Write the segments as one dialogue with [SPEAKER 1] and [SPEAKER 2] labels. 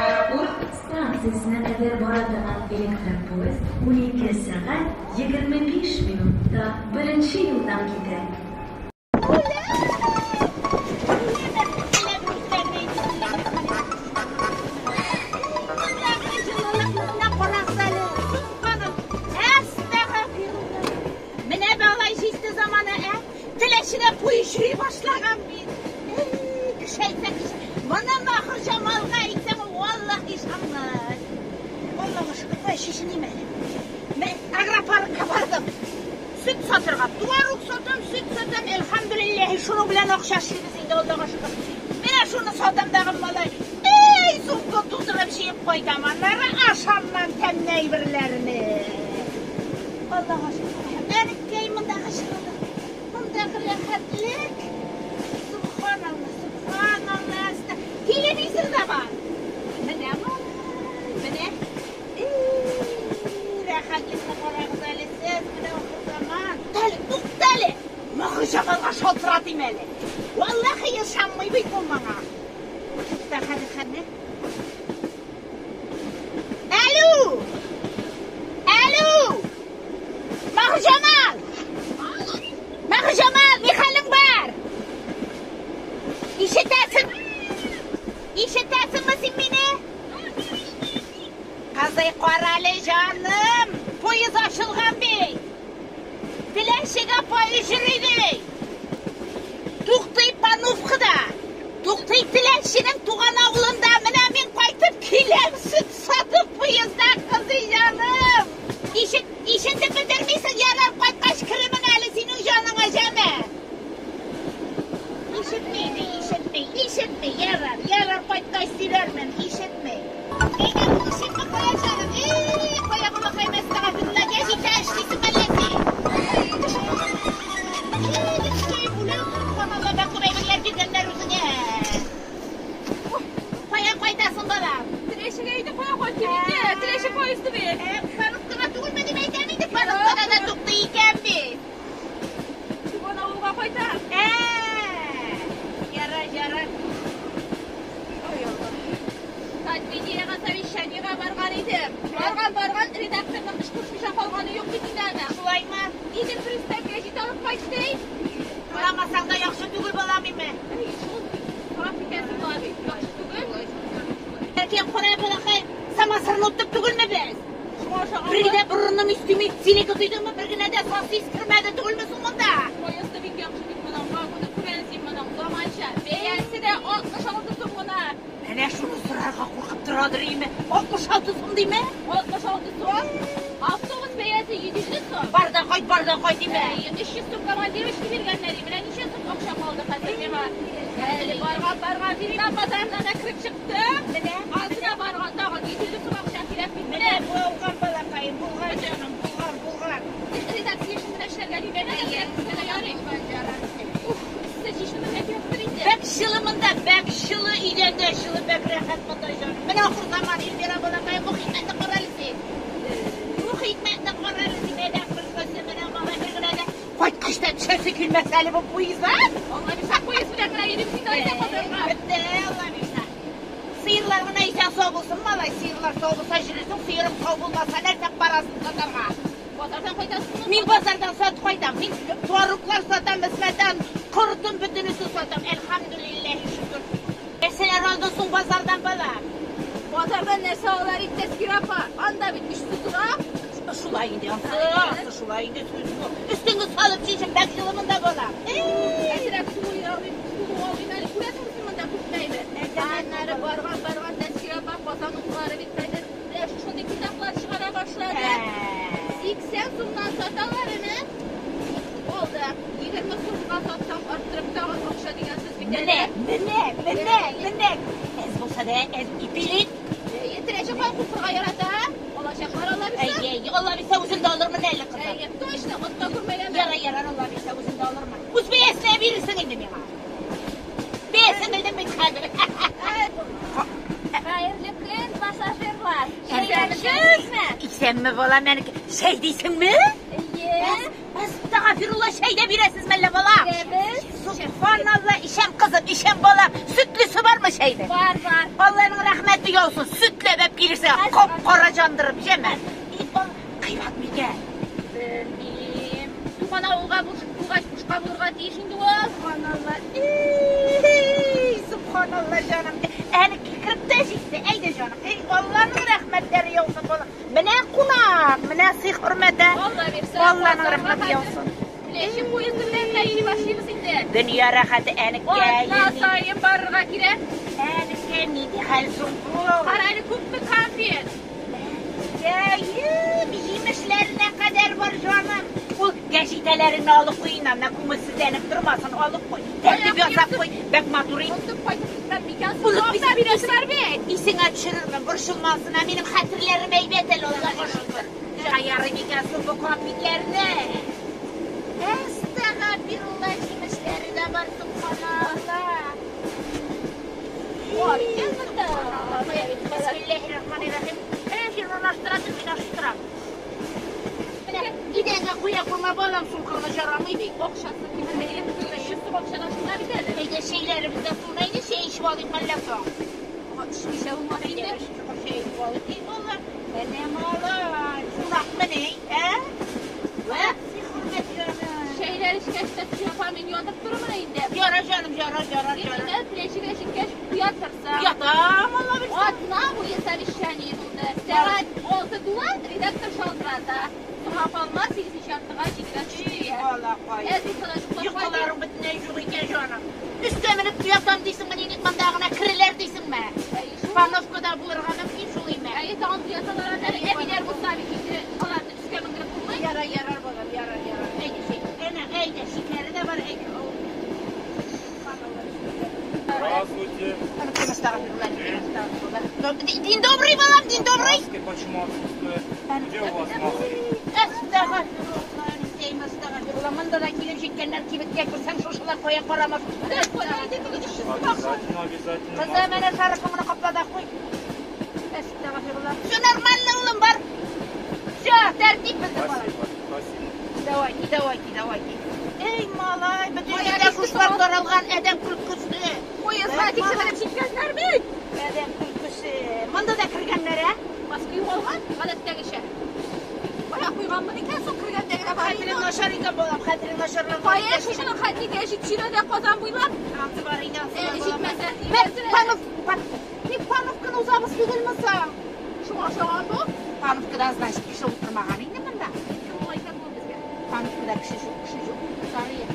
[SPEAKER 1] Аэропорт
[SPEAKER 2] станциясенә кадәр бара торган электропоезд 12 сәгать 25 минутта беренче юлдан китә.
[SPEAKER 3] Менә бала җитте заманы, ә? Теләчедә поезд йөри башлаган бит. Кеше әйтсә кеше. Моны Маһирҗамалга әйтсәң, валлаһи ышанмас. Аллага шөкер, кая чишеним әле. Мин агропаркка бардым. Сөт сатырга. Творог сатам, сөт сатам. Әлхәмдүлилләһ, шуның белән акча эшлибез инде, Аллага шөкер. Менә шуны сатам дагы малай. Эй, сумка тутырып җыеп кайтам. Аннары ашамнан тәмле әйберләрне. Аллага шөкер. Әнкәй мондагы җылылык, мондагы рәхәтлек. Субханалла, субханалла. Телевизор да бар. Менә малай, менә. Эй, рәхәтлекне карагыз әле сез, менә ахыр заман. Әле, тукта әле. Маһирҗамалга шалтыратыйм әле. Валлаһи ышанмый бит ул моңа. Тукта, хәзер хәзер. Алло! Алло! Маһирҗамал! Маһирҗамал, ни хәлең бар? Ишетәсең? Ишетәсеңме син мине? Кызый, карале, җаным! Поезд ачылган бит! Теләчегә поезд йөри ди! Туктый Пановкада! Туктый Теләченең туган авылында! Менә мин кайтып киләм, сөт сатып поездда, кызый җаным! Ишет, ишетеп бетермисең, ярар, кайткач керемен әле синең җаныңа җәме! Ишетми ди, ишетми, ишетми, ярар, ярар, кайткач сөйләрмен, ишетми. Әйдә, булышыйммы, кая җаным? Эй, кая балакай, әстәгъфирулла, гәҗиттә эшлисең мәллә син? Эй, эшләй, үләм, субханалла, бәк күп әйберләр биргәннәр үзеңә. Кая кайтасың, балам?
[SPEAKER 1] Теләчегә инде кая кайтыйм инде? Теләче поезды бит.
[SPEAKER 3] Пановкага түгелме дип әйтәм инде, Пановкада да туктый икән бит.
[SPEAKER 1] Туган авылга кайтам.
[SPEAKER 3] Ярар, ярар.
[SPEAKER 1] Ой, Алла. Татмедиага совещаниега барган идем. Барган, барган, редакторның эш кушмыйча калганы юк бит инде аны.
[SPEAKER 3] Шулаймы?
[SPEAKER 1] Идел приставка гәҗит алып кайтты.
[SPEAKER 3] Сорамасаң да яхшы түгел, балам, име.
[SPEAKER 1] Әй, шул сорап китәсең була бит. Яхшы түгел.
[SPEAKER 3] Әкиям, кара, балакай, самосырны оттык түгелме без?
[SPEAKER 1] Шуңа ошаган.
[SPEAKER 3] Бер генә борыным истеми, синеке тойдыңмы, бер генә дә сасы ис кермәде түгелме соң монда?
[SPEAKER 1] Поезды бик яхшы бит моның. Вагоны күрәсең моның. Заманча. Бәясе дә 66 сум гына.
[SPEAKER 3] Менә шуны сорарга куркып торадыр име? 66 сум диме?
[SPEAKER 1] 66 сум. Автобус бәясе 150 сум.
[SPEAKER 3] Бар да кайт, бар да кайт диме?
[SPEAKER 1] Әй, 300 сум командировочка биргәннәр. Менә ничә сум акча калды хәзер миңа. Әле барган, барган, Вьетнам базарына да кереп чыктым.
[SPEAKER 3] Менә.
[SPEAKER 1] Ансына барган тагын 150 сум акча кирәк бит.
[SPEAKER 3] Менә булган, балакаем, булган җаным, булган, булган.
[SPEAKER 1] Редакция эшен менә эшләргә димәгән, ярый. Уф, сез чишенергә кирәктер инде.
[SPEAKER 3] Бәк җылы монда, бәк җылы, өйдән дә җылы, бәк рәхәт монда җаным. Менә ахыр заман, Эльмира балакаем, бу хикмәтне карале син. Бу хикмәтне карале син, әдәм кыргысы, менә малай бер генә дә. Кайткач та төшәсе килмәс әле бу поезддан.
[SPEAKER 1] Алла бирсә, поезд белән генә йөрим син алайса базарга.
[SPEAKER 3] Бетте, Алла бирсә. Сыерлар гына исән сау булсын, малай, сыерлар сау булса йөрерсең, сыерың сау булмаса нәрсә барасың сатарга?
[SPEAKER 1] Базардан кайтасыңмы?
[SPEAKER 3] Мин базардан сатып кайтам. Мин твороглар сатам, сметан, кортым бөтенесен сатам. Әлхәмдүлилләһи шөкер. Нәрсәләр алдың соң базардан, бала?
[SPEAKER 1] Базардан нәрсә алалар инде, Тәскирә апа? Анда бит өчсез тора.
[SPEAKER 3] Шулай инде, ансы, ансы шулай инде, сүз юк. Өстеңне салып чишен, бәк җылы монда, бала.
[SPEAKER 1] Әзрәк су алыйм, су алыйм әле. Күрәсеңме син монда күпме әйбер? Аннары барган, барган, Тәскирә апа, Казан утлары бит хәзер менә шушындый китаплар чыгара башлады. 80 сумнан саталар әнә. Алды. 20 сумга сатсаң, арттырып тагын акча дигән сүз бит
[SPEAKER 3] Менә,
[SPEAKER 1] әле.
[SPEAKER 3] менә, менә, менә. Әз булса да, әз ипилек.
[SPEAKER 1] Әйе, Теләче халкы укырга ярата. Алачаклар Алла бирсә.
[SPEAKER 3] Әйе, әйе, Алла бирсә үзем дә алырмын әле, кызым.
[SPEAKER 1] Әйе, точно, отка күрмәгән.
[SPEAKER 3] Ярар, ярар, Алла бирсә үзем дә алырмын. Үз бәясенә бирерсең инде миңа. Бәясен белдем бит хәзер.
[SPEAKER 1] Хәерле көн, пассажирлар.
[SPEAKER 3] Исәнме? Исәнме, балам, әнекәй? Чәй дисеңме?
[SPEAKER 1] Әйе.
[SPEAKER 3] Әстәгъфирулла, чәй дә бирәсез мәллә, балам?
[SPEAKER 1] Бирәбез.
[SPEAKER 3] Субханалла, ишәм кызым, ишәм балам. Сөтлесе бармы? әйбәт.
[SPEAKER 1] Бар, бар.
[SPEAKER 3] Алланың рәхмәте яусын, сөтләп килерсең, кап-кара җандырып, җәмә. Кыйбат микән?
[SPEAKER 1] Белмим. Туган авылга булгач, бушка булырга тиеш инде ул.
[SPEAKER 3] Субханалла. Эй, субханалла җаным. Әле китереп тә җитте. Әйдә җаным. Эй, Алланың рәхмәтләре яусын, бала. Менә кунак, менә сый хөрмәте.
[SPEAKER 1] Алла бирсә.
[SPEAKER 3] Алланың рәхмәте яусын.
[SPEAKER 1] Теләче поезды белән яши башлыйбыз инде.
[SPEAKER 3] Дөнья рәхәте әнеккә.
[SPEAKER 1] Атна саен барырга кирәк.
[SPEAKER 3] Әнеккә нинди хәл соң бу?
[SPEAKER 1] Кара әле күпме конфет.
[SPEAKER 3] Әйе, җимешләренә кадәр бар җаным. Ул гәҗитәләреңне алып куй, инде күңелсезләнеп тормасын, алып куй. Тәртип ясап куй, бик матур ит.
[SPEAKER 1] Онытып кайтып китмәм микән?
[SPEAKER 3] Онытмыйсың.
[SPEAKER 1] Акча бирәселәр бит.
[SPEAKER 3] Исеңә төшерермен, борчылмасын, ә минем хәтерләрем әйбәт әле, Аллага шөкер. Ярый микән соң бу конфетләрне? Әстәгъфирулла, җимешләре дә бар, субханалла.
[SPEAKER 1] Бар икән монда.
[SPEAKER 3] Бисмиллаһир-рахманир-рахим. Син урнаштырасың, мин аштырам. Менә идәнгә куя күрмә, балам, сукырга жарамый бит.
[SPEAKER 1] Акчасы кимендә 300 сум акчадан шунда бит әле.
[SPEAKER 3] Әйдә чәйләребез дә суына инде, чәй эчеп алыйк әллә соң.
[SPEAKER 1] Эчмичә булмас
[SPEAKER 3] Әйдә
[SPEAKER 1] инде.
[SPEAKER 3] бер чокыр чәй эчеп алыйк. Ey балалар, менә малай, кунак менә, ә? Вә, хөрмәт җаным.
[SPEAKER 1] Чәйләр эчкәч тә апа мин ятып торырмын инде.
[SPEAKER 3] Ярар җаным, ярар, ярар, ярар.
[SPEAKER 1] Иртән Теләчегә җиткәч уятырсың.
[SPEAKER 3] Ятам, Алла бирсә.
[SPEAKER 1] Атна буе совещание булды. Сәгать 6 тула редактор шалтырата. Соңга калма, 8:30-га 7-гә төшергә.
[SPEAKER 3] Балакай.
[SPEAKER 1] Әз йокыдан йоклап
[SPEAKER 3] Йокыларың бөтенләй юк икән җаным. Өскә менеп ятам дисеңме, ник монда гына кереләр дисеңме? Пановкада булырга мөмкин шул име?
[SPEAKER 1] Әйе, тагын уяталар аны. Әбиләр булса бит инде аларны өскә менгереп булмый.
[SPEAKER 3] Ярар, ярар балам, ярар, ярар. Әйдә, шәй. Әнә, әйдә, шикәре дә бар, әйдә.
[SPEAKER 4] Здравствуйте.
[SPEAKER 3] День добрый, балам, день добрый.
[SPEAKER 4] Маски почему отсутствует? Где у вас маски?
[SPEAKER 3] Әстәгъфирулла, әстәгъфирулла. Монда да килеп җиткәннәр кибеткә керсәң, шушылар кая карамас.
[SPEAKER 4] Обязательно, обязательно.
[SPEAKER 3] Кызым, менә шарфыңны капла да куй. Әстәгъфирулла. Все нормально, улым, бар. Все, тәртип безнең балам.
[SPEAKER 4] Спасибо, спасибо.
[SPEAKER 3] Давайте, давайте, давайте. Эй, малай, бөтен җирдә шушылар таралган адәм көлкесе.
[SPEAKER 1] Поездга тикшереп җиткәннәр бит.
[SPEAKER 3] Адәм көлкесе. Монда да кергәннәр, ә?
[SPEAKER 1] Маска югалган, гадәттәгечә. Кая куйганмын икән соң кергәндә генә бар.
[SPEAKER 3] Хәтерең начар икән, балам, хәтерең начарланган.
[SPEAKER 1] Кая шушының хәтлегә җитширә дә Казан буйлап.
[SPEAKER 3] Ансы бар инде, ансы бар.
[SPEAKER 1] Әле җитмәсә,
[SPEAKER 3] Бер Панов, Ник Пановканы узабыз түгелме соң?
[SPEAKER 1] Шуңа ошаган бу.
[SPEAKER 3] Пановкадан, значит, кеше утырмаган инде монда.
[SPEAKER 1] Кем ул әйтә бу безгә?
[SPEAKER 3] Пановкада кеше юк, кеше юк. Сарыя.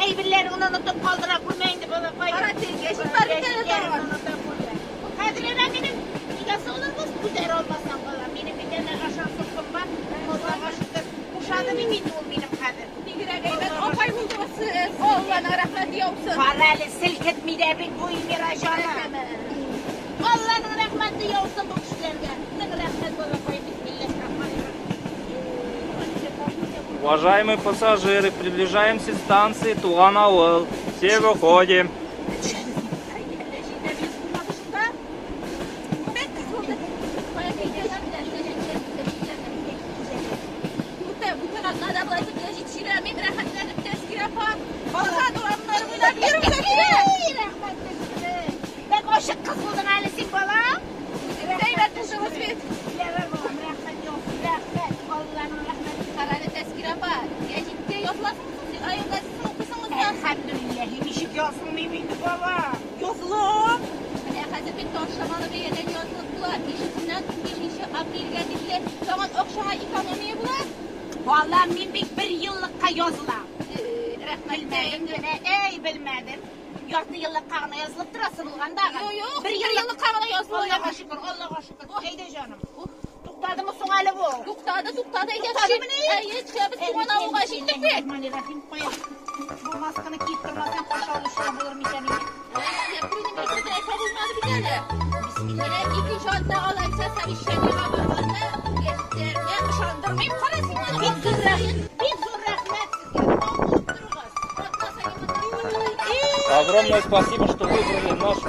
[SPEAKER 3] Әйберләреңне онытып калдыра күрмә инде, балакай.
[SPEAKER 1] Кара тел, гәҗит бар бит әле тагын.
[SPEAKER 3] Оныта күрмә. Хәзер әнә минем нигә салырбыз, күтәрә алмасам балам. Минем бит әнә ашар соқым бар. Аллага шөкер. Кушады бит инде ул минем хәзер.
[SPEAKER 1] Бигрәк әйбәт апай булдыгыз сез. Алланың рәхмәте яусын.
[SPEAKER 3] Кара әле селкетми дә бит бу Эльмира җаным. Алланың рәхмәте яусын бу кешеләргә. Мең рәхмәт балакай. Бисмиллаһир-рахманир-рахим.
[SPEAKER 4] Уважаемые пассажиры, приближаемся к станции Туган-Авыл. Все выходим.
[SPEAKER 3] Бик ачык кыз булдың әле син, балам. Ярар, балам, рәхмәт яусын, рәхмәт. Алланың рәхмәте. Әлхәмдүлилләһ, ничек язылмыйм инде, балам? Язылам.
[SPEAKER 1] Менә хәзер бит ташламалы бәядән язылып була. 5-сеннән 15 апрельгә тикле тагын акчаңа экономия була.
[SPEAKER 3] Балам, мин бит бер еллыкка язылам.
[SPEAKER 1] Рәхмәт
[SPEAKER 3] Белмәдем генә, эй, белмәдем. Ярты еллыкка гына язылып торасы булган да.
[SPEAKER 1] Юк, юк,
[SPEAKER 3] бер
[SPEAKER 1] бер еллыкка гына языла.
[SPEAKER 3] Аллага шөкер, Аллага шөкер. Әйдә, җаным. Туктадымы соң әле бу?
[SPEAKER 1] Туктады, туктады. Әйдә,
[SPEAKER 3] Туктадымыни?
[SPEAKER 1] Әйе, төшәбез, Туган авылга җиттек бит.
[SPEAKER 3] Рахим, кая. Бу масканы киеп тормасаң, каш алучылар булыр микән инде?
[SPEAKER 1] Булмады бит әле. Менә икенче атна алайса совещаниега барганда гәҗитләргә ышандырмыйм. Кара син моны.
[SPEAKER 3] Бик зур рәхмәт, бик зур рәхмәт сезгә. Сау булып торыгыз.
[SPEAKER 1] Атна саен монда
[SPEAKER 4] Огромное спасибо, что выбрали нашу